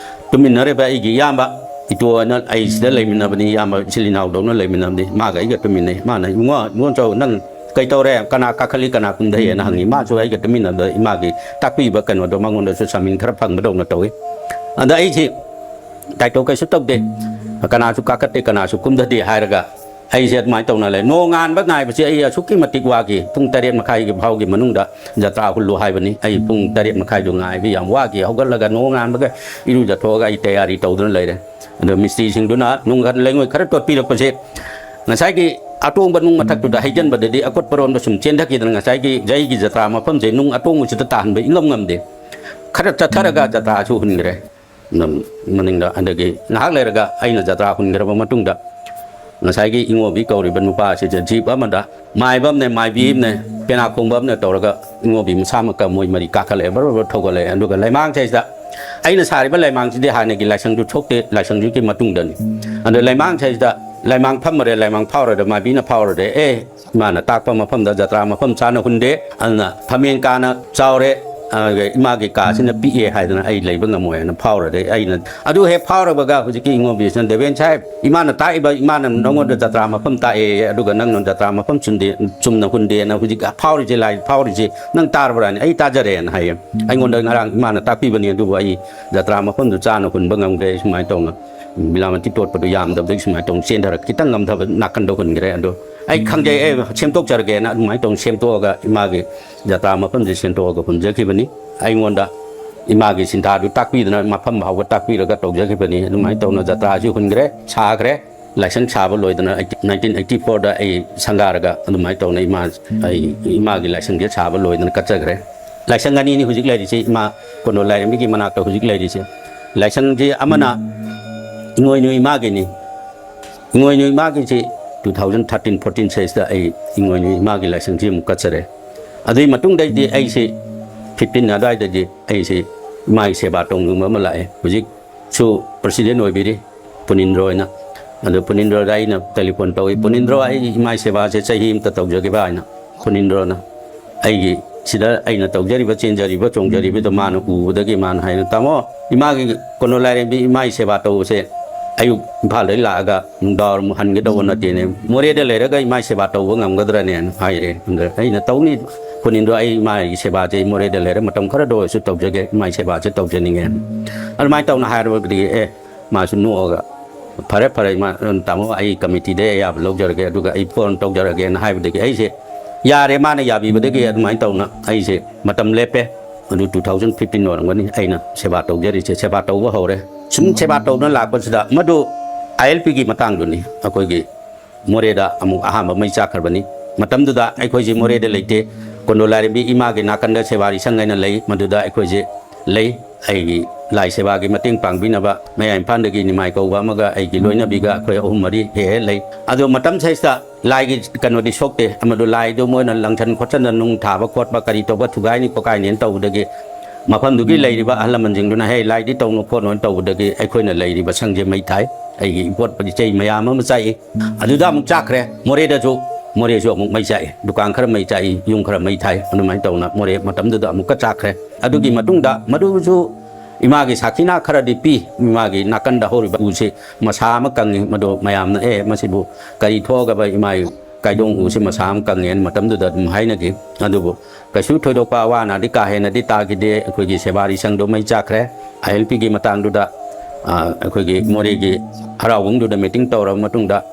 ꯇꯨꯃꯤꯟꯅꯔꯤꯕ ꯑꯩꯒꯤ ꯏꯌꯥꯝꯕ, ꯏꯇꯣ ꯑꯅ ꯑꯩ ꯁꯤꯗ ꯂꯩꯃꯤꯟꯅꯕꯅꯤ, ꯏꯌꯥꯝꯕ ꯏꯆꯤꯜ ꯏꯅꯥꯎꯗꯧꯅ ꯂꯩꯃꯤꯟꯅꯕꯅꯤ, ꯃꯥꯒ ꯑꯩꯒ ꯇꯨꯃꯤꯟꯅꯩ꯫ ꯃꯥꯅ, "ꯏꯕꯨꯡꯉꯣ, ꯏꯕꯨꯡꯉꯣꯆꯧ, ꯅꯪ ꯀꯩ ꯇꯧꯔꯦ? ꯀꯅꯥ ꯀꯥꯈꯠꯂꯤ, ꯀꯅꯥ ꯀꯨꯝꯊꯩ?" ꯍꯥꯏꯅ ꯍꯪꯉꯤ꯫ ꯃꯥꯁꯨ ꯑꯩꯒ ꯇꯨꯃꯤꯟꯅꯕꯗ ꯏꯃꯥꯒꯤ ꯇꯥꯛꯄꯤꯕ ꯀꯩꯅꯣꯗꯣ ꯃꯉꯣꯟꯗꯁꯨ ꯆꯥꯃꯤꯟ ꯈꯔ ꯐꯪꯕꯗꯧꯅ ꯇꯧꯏ꯫ ꯑꯗ ꯑꯩꯁꯤ ꯇꯥꯏꯇꯣ ꯀꯩꯁꯨ ꯇꯧꯗꯦ, ꯀꯅꯥꯁꯨ ꯀꯥꯈꯠꯇꯦ, ꯀꯅꯥꯁꯨ ꯀꯨꯝꯊꯗꯦ ꯍꯥꯏꯔꯒ ꯑꯩꯁꯦ ꯑꯗꯨꯃꯥꯏꯅ ꯇꯧꯅ ꯂꯩ꯫ ꯅꯣꯡ ꯉꯥꯟꯕ ꯉꯥꯏꯕꯁꯦ ꯑꯩ ꯑꯁꯨꯛꯀꯤ ꯃꯇꯤꯛ ꯋꯥꯈꯤ꯫ ꯄꯨꯡ ꯇꯔꯦꯠ ꯃꯈꯥꯏꯒꯤ ꯐꯥꯎꯒꯤ ꯃꯅꯨꯡꯗ ꯖꯇ꯭ꯔꯥ ꯍꯨꯜꯂꯨ ꯍꯥꯏꯕꯅꯤ꯫ ꯑꯩ ꯄꯨꯡ ꯇꯔꯦꯠ ꯃꯈꯥꯏꯗꯣ ꯉꯥꯏꯕ ꯌꯥꯝ ꯋꯥꯈꯤ꯫ ꯍꯧꯒꯠꯂꯒ ꯅꯣꯡ ꯉꯥꯟꯕꯒ ꯏꯔꯨꯖꯊꯣꯛꯑꯒ ꯑꯩ ꯇꯌꯥꯔꯤ ꯇꯧꯗꯨꯅ ꯂꯩꯔꯦ꯫ ꯑꯗꯣ ꯃꯤꯁꯇ꯭ꯔꯤꯁꯤꯡꯗꯨꯅ ꯅꯨꯡ ꯈꯔ, ꯂꯩꯉꯣꯏ ꯈꯔ ꯇꯣꯠꯄꯤꯔꯛꯄꯁꯦ ꯉꯁꯥꯏꯒꯤ ꯑꯇꯣꯡꯕ ꯅꯨꯡ ꯃꯊꯛꯇꯨꯗ ꯍꯩꯖꯤꯟꯕꯗꯗꯤ ꯑꯀꯨꯠꯄꯔꯣꯝꯗ ꯁꯨꯝ ꯆꯦꯟꯊꯈꯤꯗꯅ ꯉꯁꯥꯏꯒꯤ ꯑꯩꯒꯤ ꯖꯇ꯭ꯔꯥ ꯃꯐꯝꯁꯦ ꯅꯨꯡ ꯑꯇꯣꯡꯕꯁꯤꯗ ꯇꯥꯍꯟꯕ ꯏꯉꯝ ꯉꯝꯗꯦ꯫ ꯈꯔ ꯆꯠꯊꯔꯒ ꯖꯇ꯭ꯔꯥꯁꯨ ꯍꯨꯟꯈ꯭ꯔꯦ꯫ ꯑꯗꯨꯝ ꯃꯅꯤꯡꯗ ꯑꯗꯒꯤ ꯉꯥꯏꯍꯥꯛ ꯂꯩꯔꯒ ꯑꯩꯅ ꯖꯇ꯭ꯔꯥ ꯍꯨꯟꯈ꯭ꯔꯕ ꯃꯇꯨꯡꯗ ꯉꯁꯥꯏꯒꯤ ꯏꯉꯣꯕꯤ ꯀꯧꯔꯤꯕ ꯅꯨꯄꯥ ꯑꯁꯤꯁꯦ ꯖꯤꯞ ꯑꯃꯗ ꯃꯥꯏꯕ ꯑꯃꯅꯦ, ꯃꯥꯏꯕꯤ ꯑꯃꯅꯦ, ꯄꯦꯅꯥ ꯈꯣꯡꯕ ꯑꯃꯅꯦ ꯇꯧꯔꯒ ꯏꯉꯣꯕꯤ ꯃꯁꯥꯃꯛꯀ ꯃꯣꯏ ꯃꯔꯤ ꯀꯥꯈꯠꯂꯛꯑꯦ, ꯕꯔ ꯕꯔ ꯊꯧꯒꯠꯂꯛꯑꯦ꯫ ꯑꯗꯨꯒ ꯂꯩꯃꯥꯡꯁꯤꯗ ꯑꯩꯅ ꯁꯥꯔꯤꯕ ꯂꯩꯃꯥꯡꯁꯤꯗꯤ ꯍꯥꯟꯅꯒꯤ ꯂꯥꯏꯁꯪꯁꯨ ꯊꯣꯛꯇꯦ, ꯂꯥꯏꯁꯪꯁꯤꯒꯤ ꯃꯇꯨꯡꯗꯅꯤ꯫ ꯑꯗꯣ ꯂꯩꯃꯥꯡꯁꯤꯗ ꯂꯩꯃꯥꯡ ꯐꯝꯃꯔꯦ, ꯂꯩꯃꯥꯡ ꯐꯥꯎꯔꯗ ꯃꯥꯏꯕꯤꯅ ꯐꯥꯎꯔꯗꯦ, "ꯑꯦ, ꯏꯃꯥꯅ ꯇꯥꯛꯄ ꯃꯐꯝꯗ ꯖꯇ꯭ꯔꯥ ꯃꯐꯝ ꯆꯥꯅ ꯍꯨꯟꯗꯦ, ꯑꯗꯨꯅ ꯐꯝꯃꯦꯟ ꯀꯥꯅ ꯆꯥꯎꯔꯦ, ꯑꯗꯨꯒ ꯏꯃꯥꯒꯤ ꯀꯥꯁꯤꯅ ꯄꯤꯛꯑꯦ ꯍꯥꯏꯗꯅ ꯑꯩ ꯂꯩꯕ ꯉꯝꯃꯣꯏ" ꯍꯥꯏꯅ ꯐꯥꯎꯔꯗꯦ꯫ ꯑꯩꯅ ꯑꯗꯨ ꯍꯦꯛ ꯐꯥꯎꯔꯕꯒ ꯍꯧꯖꯤꯛꯀꯤ ꯏꯉꯣꯕꯤꯁꯤꯅ, "ꯗꯦꯕꯦꯟ ꯁꯥꯍꯦꯕ, ꯏꯃꯥꯅ ꯇꯥꯛꯏꯕ, ꯏꯃꯥꯅ ꯅꯉꯣꯟꯗ ꯖꯇ꯭ꯔꯥ ꯃꯐꯝ ꯇꯥꯛꯑꯦ, ꯑꯗꯨꯒ ꯅꯪꯅ ꯖꯇ꯭ꯔꯥ ꯃꯐꯝ ꯆꯨꯝꯗꯦ, ꯆꯨꯝꯅ ꯍꯨꯟꯗꯦꯅ ꯍꯧꯖꯤꯛ ꯐꯥꯎꯔꯤꯁꯦ, ꯂꯥꯏ ꯐꯥꯎꯔꯤꯁꯦ ꯅꯪ ꯇꯥꯔꯕ꯭ꯔꯥꯅꯦ?" "ꯑꯩ ꯇꯥꯖꯔꯦꯅ" ꯍꯥꯏꯌꯦ꯫ "ꯑꯩꯉꯣꯟꯗ ꯉꯔꯥꯡ ꯏꯃꯥꯅ ꯇꯥꯛꯄꯤꯕꯅꯤ, ꯑꯗꯨꯕꯨ ꯑꯩ ꯖꯇ꯭ꯔꯥ ꯃꯐꯝꯗꯨ ꯆꯥꯅ ꯍꯨꯟꯕ ꯉꯝꯗ꯭ꯔꯦ, ꯁꯨꯃꯥꯏꯅ ꯇꯧꯅ ꯕꯤꯂꯥꯃꯇꯤ ꯇꯣꯠꯄꯗꯨ ꯌꯥꯝꯗꯕꯗꯒꯤ ꯁꯨꯃꯥꯏꯅ ꯇꯧꯅ ꯆꯦꯟꯊꯔꯒ ꯈꯤꯇꯪ ꯉꯝꯊꯕ ꯅꯥꯀꯟꯗ ꯍꯨꯟꯈ꯭ꯔꯦ꯫ ꯑꯗꯣ ꯑꯩ ꯈꯪꯖꯩ, ꯑꯩ ꯁꯦꯝꯗꯣꯛꯆꯔꯒꯦꯅ ꯑꯗꯨꯃꯥꯏꯅ ꯇꯧꯅ ꯁꯦꯝꯗꯣꯛꯑꯒ ꯏꯃꯥꯒꯤ ꯖꯇ꯭ꯔꯥ ꯃꯐꯝꯁꯦ ꯁꯦꯝꯗꯣꯛꯑꯒ ꯍꯨꯟꯖꯈꯤꯕꯅꯤ꯫ ꯑꯩꯉꯣꯟꯗ ꯏꯃꯥꯒꯤ ꯁꯤꯟꯊꯥꯗꯨ ꯇꯥꯛꯄꯤꯗꯅ ꯃꯐꯝ ꯐꯥꯎꯕ ꯇꯥꯛꯄꯤꯔꯒ ꯇꯧꯖꯈꯤꯕꯅꯤ꯫ ꯑꯗꯨꯃꯥꯏꯅ ꯇꯧꯅ ꯖꯇ꯭ꯔꯥꯁꯤ ꯍꯨꯟꯈ꯭ꯔꯦ, ꯁꯥꯈ꯭ꯔꯦ꯫ ꯂꯥꯏꯁꯪ ꯁꯥꯕ ꯂꯣꯏꯗꯅ nineteen eighty fourꯗ ꯑꯩ ꯁꯪꯒꯥꯔꯒ ꯑꯗꯨꯃꯥꯏꯅ ꯇꯧꯅ ꯏꯃꯥ, ꯑꯩ ꯏꯃꯥꯒꯤ ꯂꯥꯏꯁꯪꯁꯦ ꯁꯥꯕ ꯂꯣꯏꯗꯅ ꯀꯠꯆꯈ꯭ꯔꯦ꯫ ꯂꯥꯏꯁꯪ ꯑꯅꯤꯅꯤ ꯍꯧꯖꯤꯛ ꯂꯩꯔꯤꯁꯦ, ꯏꯃꯥ ꯀꯣꯟꯗꯣ ꯂꯥꯏꯔꯦꯝꯕꯤꯒꯤ ꯃꯅꯥꯛꯇ ꯍꯧꯖꯤꯛ ꯂꯩꯔꯤꯁꯦ꯫ ꯂꯥꯏꯁꯪꯁꯦ ꯑꯃꯅ ꯏꯉꯣꯏꯅꯨ ꯏꯃꯥꯒꯤꯅꯤ꯫ ꯏꯉꯣꯏꯅꯨ ꯏꯃꯥꯒꯤꯁꯤ two thousand thirteen fourteen ꯁꯤꯗꯩꯁꯤꯗ ꯑꯩ ꯏꯉꯣꯏꯅꯨ ꯏꯃꯥꯒꯤ ꯂꯥꯏꯁꯪꯁꯤ ꯑꯃꯨꯛ ꯀꯠꯆꯔꯦ꯫ ꯑꯗꯨꯒꯤ ꯃꯇꯨꯡꯗꯩꯗꯤ ꯑꯩꯁꯤ fifteen ꯑꯗꯨꯋꯥꯏꯗꯗꯤ ꯑꯩꯁꯤ ꯏꯃꯥꯒꯤ ꯁꯦꯕꯥ ꯇꯧꯅꯤꯡꯕ ꯑꯃ ꯂꯥꯛꯑꯦ꯫ ꯍꯧꯖꯤꯛꯁꯨ president ꯑꯣꯏꯕꯤꯔꯤ ꯄꯨꯅꯤꯟꯗ꯭ꯔꯣ ꯍꯥꯏꯅ꯫ ꯑꯗꯣ ꯄꯨꯅꯤꯟꯗ꯭ꯔꯣꯗ ꯑꯩꯅ telephone ꯇꯧꯏ, "ꯄꯨꯅꯤꯟꯗ꯭ꯔꯣ, ꯑꯩ ꯏꯃꯥꯒꯤ ꯁꯦꯕꯥꯁꯦ ꯆꯍꯤ ꯑꯃꯇ ꯇꯧꯖꯒꯦꯕ" ꯍꯥꯏꯅ꯫ ꯄꯨꯅꯤꯟꯗ꯭ꯔꯣꯅ ꯑꯩꯒꯤ ꯁꯤꯗ ꯑꯩꯅ ꯇꯧꯖꯔꯤꯕ, ꯆꯦꯟꯖꯔꯤꯕ, ꯆꯣꯡꯖꯔꯤꯕꯗꯣ ꯃꯥꯅ ꯎꯕꯗꯒꯤ ꯃꯥꯅ ꯍꯥꯏꯅ, "ꯇꯥꯃꯣ, ꯏꯃꯥꯒꯤ ꯀꯣꯟꯗꯣ ꯂꯥꯏꯔꯦꯝꯕꯤ ꯏꯃꯥꯒꯤ ꯁꯦꯕꯥ ꯇꯧꯕꯁꯦ ꯑꯌꯨꯛ ꯏꯝꯐꯥꯜꯗꯒꯤ ꯂꯥꯛꯑꯒ ꯅꯨꯡꯗꯥꯡꯋꯥꯏꯔꯝ ꯍꯟꯒꯗꯧꯕ ꯅꯠꯇꯦꯅꯦ, ꯃꯣꯔꯦꯗ ꯂꯩꯔꯒ ꯏꯃꯥꯏ ꯁꯦꯕꯥ ꯇꯧꯕ ꯉꯝꯒꯗ꯭ꯔꯅꯦꯅ ꯍꯥꯏꯔꯦ꯫ ꯑꯗ ꯑꯩꯅ, "ꯇꯧꯅꯤ ꯈꯨꯅꯤꯟꯗꯣ, ꯑꯩ ꯏꯃꯥꯒꯤ ꯁꯦꯕꯥꯁꯦ ꯃꯣꯔꯦꯗ ꯂꯩꯔ ꯃꯇꯝ ꯈꯔꯗ ꯑꯣꯏꯔꯁꯨ ꯇꯧꯖꯒꯦ, ꯏꯃꯥꯏ ꯁꯦꯕꯥꯁꯦ ꯇꯧꯖꯅꯤꯡꯉꯦ"꯫ ꯑꯗꯨꯃꯥꯏꯅ ꯇꯧꯅ ꯍꯥꯏꯔꯨꯕꯗꯒꯤ, "ꯑꯦ", ꯃꯥꯁꯨ ꯅꯣꯛꯑꯒ, "ꯐꯔꯦ, ꯐꯔꯦ, ꯏꯃꯥ, ꯇꯥꯃꯣ, ꯑꯩ ꯀꯃꯤꯇꯤꯗꯩ ꯑꯌꯥꯕ ꯂꯧꯖꯔꯒꯦ, ꯑꯗꯨꯒ ꯑꯩ ꯐꯣꯟ ꯇꯧꯖꯔꯒꯦꯅ" ꯍꯥꯏꯕꯗꯒꯤ ꯑꯩꯁꯦ ꯌꯥꯔꯦ꯫ ꯃꯥꯅ ꯌꯥꯕꯤꯕꯗꯒꯤ ꯑꯗꯨꯃꯥꯏꯅ ꯇꯧꯅ ꯑꯩꯁꯦ ꯃꯇꯝ ꯂꯦꯞꯄꯦ꯫ ꯑꯗꯨ two thousand fifteen ꯑꯣꯏꯔꯝꯒꯅꯤ ꯑꯩꯅ ꯁꯦꯕꯥ ꯇꯧꯖꯔꯤꯁꯦ꯫ ꯁꯦꯕꯥ ꯇꯧꯕ ꯍꯧꯔꯦ꯫ ꯁꯨꯝ ꯁꯦꯕꯥ ꯇꯧꯗꯨꯅ ꯂꯥꯛꯄꯁꯤꯗ, ꯃꯗꯨ ꯑꯥꯏ ꯑꯦꯜ ꯄꯤꯒꯤ ꯃꯇꯥꯡꯗꯨꯅꯤ꯫ ꯑꯩꯈꯣꯏꯒꯤ ꯃꯣꯔꯦꯗ ꯑꯃꯨꯛ ꯑꯍꯥꯟꯕ ꯃꯩ ꯆꯥꯛꯈ꯭ꯔꯕꯅꯤ꯫ ꯃꯇꯝꯗꯨꯗ ꯑꯩꯈꯣꯏꯁꯤ ꯃꯣꯔꯦꯗ ꯂꯩꯇꯦ, ꯀꯣꯟꯗꯣ ꯂꯥꯏꯔꯦꯝꯕꯤ ꯏꯃꯥꯒꯤ ꯅꯥꯀꯟꯗ ꯁꯦꯕꯥꯔꯤ ꯁꯪ ꯍꯥꯏꯅ ꯂꯩ꯫ ꯃꯗꯨꯗ ꯑꯩꯈꯣꯏꯁꯦ ꯂꯩ꯫ ꯑꯩꯒꯤ ꯂꯥꯏ ꯁꯦꯕꯥꯒꯤ ꯃꯇꯦꯡ ꯄꯥꯡꯕꯤꯅꯕ ꯃꯌꯥꯏ ꯏꯝꯐꯥꯜꯗꯒꯤ ꯅꯤꯃꯥꯏ ꯀꯧꯕ ꯑꯃꯒ ꯑꯩꯒꯤ ꯂꯣꯏꯅꯕꯤꯒ ꯑꯩꯈꯣꯏ ꯑꯍꯨꯝ ꯃꯔꯤ ꯍꯦꯛ ꯍꯦꯛ ꯂꯩ꯫ ꯑꯗꯣ ꯃꯇꯝ ꯁꯤꯗꯩꯁꯤꯗ ꯂꯥꯏꯒꯤ ꯀꯩꯅꯣꯗꯤ ꯁꯣꯛꯇꯦ꯫ ꯑꯃꯗꯣ ꯂꯥꯏꯗꯣ ꯃꯣꯏꯅ ꯂꯪꯁꯟ ꯈꯣꯠꯆꯟꯗ ꯅꯨꯡ ꯊꯥꯕ ꯈꯣꯠꯄ ꯀꯔꯤ ꯇꯧꯕ ꯊꯨꯒꯥꯏꯅꯤ ꯈꯣꯠꯀꯥꯏꯅꯤꯅ ꯇꯧꯕꯗꯒꯤ ꯃꯐꯝꯗꯨꯒꯤ ꯂꯩꯔꯤꯕ ꯑꯍꯜ ꯂꯃꯟꯁꯤꯡꯗꯨꯅ "ꯍꯦ, ꯂꯥꯏꯗꯤ ꯇꯧꯅꯨ ꯈꯣꯠꯅꯨꯅ" ꯇꯧꯕꯗꯒꯤ ꯑꯩꯈꯣꯏꯅ ꯂꯩꯔꯤꯕ ꯁꯪꯁꯦ ꯃꯩ ꯊꯥꯏ꯫ ꯑꯩꯒꯤ ꯏꯄꯣꯠ ꯏꯆꯩ ꯃꯌꯥꯝ ꯑꯃ ꯆꯥꯛꯏ꯫ ꯑꯗꯨꯗ ꯑꯃꯨꯛ ꯆꯥꯛꯈ꯭ꯔꯦ꯫ ꯃꯣꯔꯦꯗꯁꯨ, ꯃꯣꯔꯦꯁꯨ ꯑꯃꯨꯛ ꯃꯩ ꯆꯥꯛꯏ꯫ ꯗꯨꯀꯥꯟ ꯈꯔ ꯃꯩ ꯆꯥꯛꯏ, ꯌꯨꯝ ꯈꯔ ꯃꯩ ꯊꯥꯏ꯫ ꯑꯗꯨꯃꯥꯏꯅ ꯇꯧꯅ ꯃꯣꯔꯦ ꯃꯇꯝꯗꯨꯗ ꯑꯃꯨꯛꯀ ꯆꯥꯛꯈ꯭ꯔꯦ꯫ ꯑꯗꯨꯒꯤ ꯃꯇꯨꯡꯗ ꯃꯗꯨꯁꯨ ꯏꯃꯥꯒꯤ ꯁꯥꯈꯤꯅꯥ ꯈꯔꯗꯤ ꯄꯤ꯫ ꯏꯃꯥꯒꯤ ꯅꯥꯀꯟꯗ ꯍꯧꯔꯤꯕ ꯎꯁꯤ ꯃꯁꯥ ꯑꯃ ꯀꯪꯉꯤ꯫ ꯃꯗꯨ ꯃꯌꯥꯝꯅ, "ꯑꯦ, ꯃꯁꯤꯕꯨ ꯀꯔꯤ ꯊꯣꯛꯑꯒꯕ ꯏꯃꯥꯒꯤ ꯀꯥꯏꯗꯣꯡ ꯎꯁꯤ ꯃꯁꯥ ꯑꯃ ꯀꯪꯉꯦꯅ" ꯃꯇꯝꯗꯨꯗ ꯑꯗꯨꯝ ꯍꯥꯏꯅꯈꯤ꯫ ꯑꯗꯨꯕꯨ ꯀꯩꯁꯨ ꯊꯣꯏꯗꯣꯛꯄ ꯑꯋꯥ ꯑꯅꯥꯗꯤ ꯀꯥ ꯍꯦꯟꯅꯗꯤ ꯇꯥꯈꯤꯗꯦ꯫ ꯑꯩꯈꯣꯏꯒꯤ ꯁꯦꯕꯥꯔꯤ ꯁꯪꯗꯣ ꯃꯩ ꯆꯥꯛꯈ꯭ꯔꯦ꯫ ꯑꯥꯏ ꯑꯦꯜ ꯄꯤꯒꯤ ꯃꯇꯥꯡꯗꯨꯗ, ꯑ, ꯑꯩꯈꯣꯏꯒꯤ ꯃꯣꯔꯦꯒꯤ ꯍꯔꯥꯎꯕꯨꯡꯗꯨꯗ ꯃꯤꯇꯤꯡ ꯇꯧꯔꯕ ꯃꯇꯨꯡꯗ,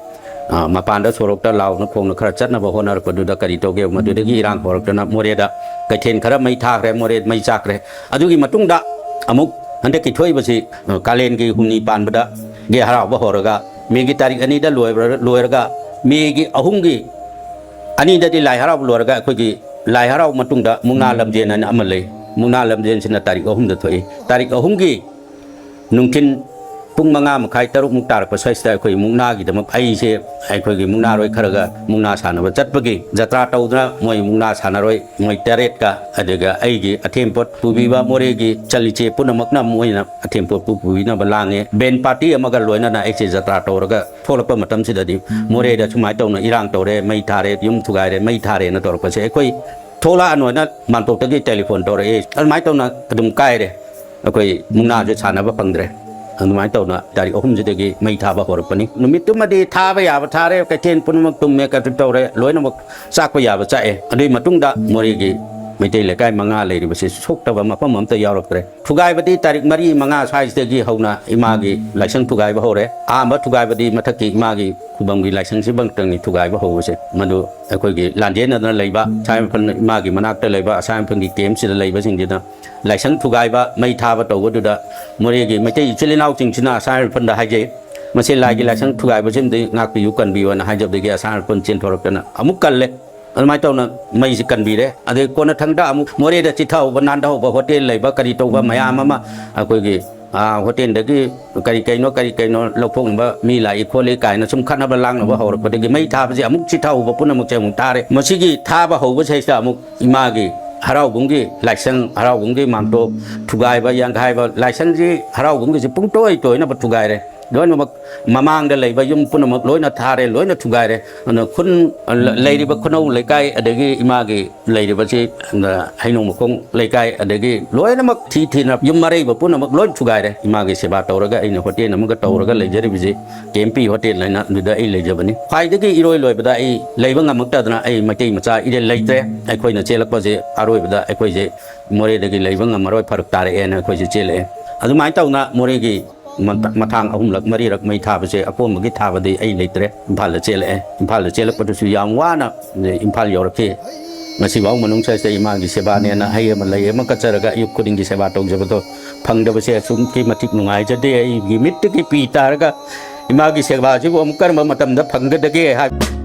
ꯑ, ꯃꯄꯥꯟꯗ ꯁꯣꯔꯣꯛꯇ ꯂꯥꯎꯅ ꯈꯣꯡꯅ ꯈꯔ ꯆꯠꯅꯕ ꯍꯣꯠꯅꯔꯛꯄꯗꯨꯗ ꯀꯔꯤ ꯇꯧꯒꯦ, ꯃꯗꯨꯗꯒꯤ ꯏꯔꯥꯡ ꯍꯧꯔꯛꯇꯅ ꯃꯣꯔꯦꯗ ꯀꯩꯊꯦꯜ ꯈꯔ ꯃꯩ ꯊꯥꯈ꯭ꯔꯦ, ꯃꯣꯔꯦ ꯃꯩ ꯆꯥꯛꯈ꯭ꯔꯦ꯫ ꯑꯗꯨꯒꯤ ꯃꯇꯨꯡꯗ ꯑꯃꯨꯛ ꯍꯟꯗꯛꯀꯤ ꯊꯣꯛꯏꯕꯁꯤ, ꯑ, ꯀꯥꯂꯦꯟꯒꯤ ꯍꯨꯝꯅꯤ ꯄꯥꯟꯕꯗꯒꯤ ꯍꯔꯥꯎꯕ ꯍꯧꯔꯒ ꯃꯦꯒꯤ ꯇꯥꯔꯤꯛ ꯑꯅꯤꯗ ꯂꯣꯏꯕ꯭ꯔ-, ꯂꯣꯏꯔꯒ ꯃꯦꯒꯤ ꯑꯍꯨꯝꯒꯤ, ꯑꯅꯤꯗꯗꯤ ꯂꯥꯏ ꯍꯔꯥꯎꯕ ꯂꯣꯏꯔꯒ ꯑꯩꯈꯣꯏꯒꯤ ꯂꯥꯏ ꯍꯔꯥꯎꯕ ꯃꯇꯨꯡꯗ ꯃꯨꯛꯅꯥ ꯂꯝꯖꯦꯟ ꯍꯥꯏꯅ ꯑꯃ ꯂꯩ꯫ ꯃꯨꯛꯅꯥ ꯂꯝꯖꯦꯟꯁꯤꯅ ꯇꯥꯔꯤꯛ ꯑꯍꯨꯝꯗ ꯊꯣꯛꯏ꯫ ꯇꯥꯔꯤꯛ ꯑꯍꯨꯝꯒꯤ ꯅꯨꯡꯊꯤꯟ ꯄꯨꯡ ꯃꯉꯥ ꯃꯈꯥꯏ, ꯇꯔꯨꯛꯃꯨꯛ ꯇꯥꯔꯛꯄ ꯁ꯭ꯋꯥꯏꯁꯤꯗ ꯑꯩꯈꯣꯏ ꯃꯨꯛꯅꯥꯒꯤꯗꯃꯛ ꯑꯩꯁꯦ ꯑꯩꯈꯣꯏꯒꯤ ꯃꯨꯛꯅꯥꯔꯣꯏ ꯈꯔꯒ ꯃꯨꯛꯅꯥ ꯁꯥꯟꯅꯕ ꯆꯠꯄꯒꯤ ꯖꯇ꯭ꯔꯥ ꯇꯧꯗꯨꯅ ꯃꯣꯏ ꯃꯨꯛꯅꯥ ꯁꯥꯟꯅꯔꯣꯏ ꯃꯣꯏ ꯇꯔꯦꯠꯀ, ꯑꯗꯨꯒ ꯑꯩꯒꯤ ꯑꯊꯦꯝꯄꯣꯠ ꯄꯨꯕꯤꯕ ꯃꯣꯔꯦꯒꯤ ꯆꯠꯂꯤꯆꯦ ꯄꯨꯝꯅꯃꯛꯅ ꯃꯣꯏꯅ ꯑꯊꯦꯝꯄꯣꯠꯄꯨ ꯄꯨꯕꯤꯅꯕ ꯂꯥꯡꯉꯦ꯫ ꯕꯦꯟ ꯄꯥꯔꯇꯤ ꯑꯃꯒ ꯂꯣꯏꯅꯅ ꯑꯩꯁꯦ ꯖꯇ꯭ꯔꯥ ꯇꯧꯔꯒ ꯊꯣꯛꯂꯛꯄ ꯃꯇꯝꯁꯤꯗꯗꯤ ꯃꯣꯔꯦꯗ ꯁꯨꯃꯥꯏꯅ ꯇꯧꯅ ꯏꯔꯥꯡ ꯇꯧꯔꯦ, ꯃꯩ ꯊꯥꯔꯦ, ꯌꯨꯝ ꯊꯨꯒꯥꯏꯔꯦ, ꯃꯩ ꯊꯥꯔꯦꯅ ꯇꯧꯔꯛꯄꯁꯦ ꯑꯩꯈꯣꯏ ꯊꯣꯛꯂꯛꯑꯅꯣꯅ ꯃꯥꯟꯇꯣꯞꯇꯒꯤ ꯇꯦꯂꯤꯐꯣꯟ ꯇꯧꯔꯛꯑꯦ꯫ ꯑꯗꯨꯃꯥꯏꯅ ꯇꯧꯅ ꯑꯗꯨꯝ ꯀꯥꯏꯔꯦ꯫ ꯑꯩꯈꯣꯏ ꯃꯨꯛꯅꯥꯁꯨ ꯁꯥꯟꯅꯕ ꯐꯪꯗ꯭ꯔꯦ꯫ ꯑꯗꯨꯃꯥꯏꯅ ꯇꯧꯅ ꯇꯥꯔꯤꯛ ꯑꯍꯨꯝꯁꯤꯗꯒꯤ ꯃꯩ ꯊꯥꯕ ꯍꯧꯔꯛꯄꯅꯤ꯫ ꯅꯨꯃꯤꯠꯇꯨꯃꯗꯤ ꯊꯥꯕ ꯌꯥꯕ ꯊꯥꯔꯦ, ꯀꯩꯊꯦꯜ ꯄꯨꯝꯅꯃꯛ ꯇꯨꯝꯃꯦ, ꯀꯩꯅꯣ ꯇꯧꯔꯦ, ꯂꯣꯏꯅꯃꯛ ꯆꯥꯛꯄ ꯌꯥꯕ ꯆꯥꯛꯑꯦ꯫ ꯑꯗꯨꯒꯤ ꯃꯇꯨꯡꯗ ꯃꯣꯔꯦꯒꯤ ꯃꯩꯇꯩ ꯂꯩꯀꯥꯏ ꯃꯉꯥ ꯂꯩꯔꯤꯕꯁꯤ ꯁꯣꯛꯇꯕ ꯃꯐꯝ ꯑꯃꯠꯇ ꯌꯥꯎꯔꯛꯇ꯭ꯔꯦ꯫ ꯊꯨꯒꯥꯏꯕꯗꯤ ꯇꯥꯔꯤꯛ ꯃꯔꯤ, ꯃꯉꯥ ꯁ꯭ꯋꯥꯏꯁꯤꯗꯒꯤ ꯍꯧꯅ ꯏꯃꯥꯒꯤ ꯂꯥꯏꯁꯪ ꯊꯨꯒꯥꯏꯕ ꯍꯧꯔꯦ꯫ ꯑꯍꯥꯟꯕ ꯊꯨꯒꯥꯏꯕꯗꯤ ꯃꯊꯛꯀꯤ ꯏꯃꯥꯒꯤ ꯈꯨꯕꯝꯒꯤ ꯂꯥꯏꯁꯪꯁꯤꯃꯛꯇꯪꯅꯤ ꯊꯨꯒꯥꯏꯕ ꯍꯧꯕꯁꯦ꯫ ꯃꯗꯨ ꯑꯩꯈꯣꯏꯒꯤ ꯂꯥꯟꯖꯦꯟꯅꯗꯅ ꯂꯩꯕ, ꯑꯁꯥꯏ ꯃꯐꯝ ꯏꯃꯥꯒꯤ ꯃꯅꯥꯛꯇ ꯂꯩꯕ, ꯑꯁꯥꯏ ꯃꯐꯝꯒꯤ ꯀꯦꯝꯞꯁꯤꯗ ꯂꯩꯕꯁꯤꯡꯁꯤꯅ ꯂꯥꯏꯁꯪ ꯊꯨꯒꯥꯏꯕ, ꯃꯩ ꯊꯥꯕ ꯇꯧꯕꯗꯨꯗ ꯃꯣꯔꯦꯒꯤ ꯃꯩꯇꯩ ꯏꯆꯤꯜ ꯏꯅꯥꯎꯁꯤꯡꯁꯤꯅ ꯑꯁꯥꯏ ꯃꯐꯝꯗ ꯍꯥꯏꯖꯩ, ꯃꯁꯤ ꯂꯥꯏꯒꯤ ꯂꯥꯏꯁꯪ ꯊꯨꯒꯥꯏꯕꯁꯤꯃꯗꯤ ꯉꯥꯛꯄꯤꯌꯨ, ꯀꯟꯕꯤꯌꯨ ꯍꯥꯏꯅ ꯍꯥꯏꯖꯕꯗꯒꯤ ꯑꯁꯥꯏ ꯃꯐꯝ ꯆꯦꯟꯊꯣꯔꯛꯇꯅ ꯑꯃꯨꯛ ꯀꯜꯂꯦ꯫ ꯑꯗꯨꯃꯥꯏꯅ ꯇꯧꯅ ꯃꯩꯁꯤ ꯀꯟꯕꯤꯔꯦ꯫ ꯑꯗꯩ ꯀꯣꯟꯅꯊꯪꯗ ꯑꯃꯨꯛ ꯃꯣꯔꯦꯗ ꯆꯤꯊꯍꯧꯕ, ꯅꯥꯟꯊꯍꯧꯕ ꯍꯣꯇꯦꯜ ꯂꯩꯕ, ꯀꯔꯤ ꯇꯧꯕ ꯃꯌꯥꯝ ꯑꯃ ꯑꯩꯈꯣꯏꯒꯤ, ꯑꯥ, ꯍꯣꯇꯦꯜꯗꯒꯤ ꯀꯔꯤ ꯀꯩꯅꯣ, ꯀꯔꯤ ꯀꯩꯅꯣ ꯂꯧꯊꯣꯛꯅꯕ ꯃꯤ ꯂꯥꯛꯏ ꯈꯣꯠꯂꯤ ꯀꯥꯏꯅ ꯁꯨꯝ ꯈꯠꯅꯕ ꯂꯥꯡꯅꯕ ꯍꯧꯔꯛꯄꯗꯒꯤ ꯃꯩ ꯊꯥꯕꯁꯦ ꯑꯃꯨꯛ ꯆꯤꯊꯍꯧꯕ ꯄꯨꯝꯅꯃꯛꯁꯦ ꯑꯃꯨꯛ ꯊꯥꯔꯦ꯫ ꯃꯁꯤꯒꯤ ꯊꯥꯕ ꯍꯧꯕꯁꯤꯗꯩꯁꯤꯗ ꯑꯃꯨꯛ ꯏꯃꯥꯒꯤ ꯍꯔꯥꯎꯕꯨꯡꯒꯤ ꯂꯥꯏꯁꯪ, ꯍꯔꯥꯎꯕꯨꯡꯒꯤ ꯃꯥꯟꯇꯣꯞ ꯊꯨꯒꯥꯏꯕ, ꯌꯥꯡꯈꯥꯏꯕ, ꯂꯥꯏꯁꯪꯁꯤ ꯍꯔꯥꯎꯕꯨꯡꯒꯤꯁꯤ ꯄꯨꯡꯇꯣꯏ ꯇꯣꯏꯅꯕ ꯊꯨꯒꯥꯏꯔꯦ꯫ ꯂꯣꯏꯅꯃꯛ ꯃꯃꯥꯡꯗ ꯂꯩꯕ ꯌꯨꯝ ꯄꯨꯝꯅꯃꯛ ꯂꯣꯏꯅ ꯊꯥꯔꯦ, ꯂꯣꯏꯅ ꯊꯨꯒꯥꯏꯔꯦ꯫ ꯑꯗꯨꯅ ꯈꯨꯟ, ꯂꯩꯔꯤꯕ ꯈꯨꯅꯧ ꯂꯩꯀꯥꯏ ꯑꯗꯒꯤ ꯏꯃꯥꯒꯤ ꯂꯩꯔꯤꯕꯁꯤ, ꯍꯩꯅꯧ ꯃꯈꯣꯡ ꯂꯩꯀꯥꯏ ꯑꯗꯒꯤ ꯂꯣꯏꯅꯃꯛ ꯊꯤ ꯊꯤꯅ ꯌꯨꯝ ꯑꯔꯩꯕ ꯄꯨꯝꯅꯃꯛ ꯂꯣꯏ ꯊꯨꯒꯥꯏꯔꯦ꯫ ꯏꯃꯥꯒꯤ ꯁꯦꯕꯥ ꯇꯧꯔꯒ ꯑꯩꯅ ꯍꯣꯇꯦꯜ ꯑꯃꯒ ꯇꯧꯔꯒ ꯂꯩꯖꯔꯤꯕꯁꯤ ꯀꯦ ꯑꯦꯝ ꯄꯤ ꯍꯣꯇꯦꯜ ꯍꯥꯏꯅ ꯑꯗꯨꯗ ꯑꯩ ꯂꯩꯖꯕꯅꯤ꯫ ꯈ꯭ꯋꯥꯏꯗꯒꯤ ꯏꯔꯣꯏ ꯂꯣꯏꯕꯗ ꯑꯩ ꯂꯩꯕ ꯉꯝꯃꯛꯇꯗꯅ ꯑꯩ ꯃꯩꯇꯩ ꯃꯆꯥ ꯏꯔꯦꯜ ꯂꯩꯇ꯭ꯔꯦ꯫ ꯑꯩꯈꯣꯏꯅ ꯆꯦꯜꯂꯛꯄꯁꯦ ꯑꯔꯣꯏꯕꯗ ꯑꯩꯈꯣꯏꯁꯦ ꯃꯣꯔꯦꯗꯒꯤ ꯂꯩꯕ ꯉꯝꯃꯔꯣꯏ, ꯐꯔꯛ ꯇꯥꯔꯛꯑꯦꯅ ꯑꯩꯈꯣꯏꯁꯦ ꯆꯦꯜꯂꯛꯑꯦ꯫ ꯑꯗꯨꯃꯥꯏꯅ ꯇꯧꯅ ꯃꯣꯔꯦꯒꯤ ꯃꯊ-, ꯃꯊꯥꯡ ꯑꯍꯨꯝꯂꯛ ꯃꯔꯤꯔꯛ ꯃꯩ ꯊꯥꯕꯁꯦ ꯑꯀꯣꯟꯕꯒꯤ ꯊꯥꯕꯗꯤ ꯑꯩ ꯂꯩꯇ꯭ꯔꯦ꯫ ꯏꯝꯐꯥꯜꯗ ꯆꯦꯜꯂꯛꯑꯦ꯫ ꯏꯝꯐꯥꯜꯗ ꯆꯦꯜꯂꯛꯄꯗꯨꯁꯨ ꯌꯥꯝ ꯋꯥꯅ ꯏꯝꯐꯥꯜ ꯌꯧꯔꯛꯈꯤ꯫ ꯉꯁꯤꯐꯥꯎ ꯃꯅꯨꯡ ꯁ꯭ꯋꯥꯏꯁꯤꯗ ꯏꯃꯥꯒꯤ ꯁꯦꯕꯥꯅꯦꯅ ꯍꯩ ꯑꯃ ꯂꯩ ꯑꯃ ꯀꯠꯆꯔꯒ ꯑꯌꯨꯛ ꯈꯨꯗꯤꯡꯒꯤ ꯁꯦꯕꯥ ꯇꯧꯖꯕꯗꯣ ꯐꯪꯗꯕꯁꯦ ꯑꯁꯨꯛꯀꯤ ꯃꯇꯤꯛ ꯅꯨꯡꯉꯥꯏꯖꯗꯦ꯫ ꯑꯩꯒꯤ ꯃꯤꯠꯇꯒꯤ ꯄꯤ ꯇꯥꯔꯒ ꯏꯃꯥꯒꯤ ꯁꯦꯕꯥꯁꯤꯕꯨ ꯑꯃꯨꯛ ꯀꯔꯝꯕ ꯃꯇꯝꯗ ꯐꯪꯒꯗꯒꯦ ꯍꯥꯏꯕ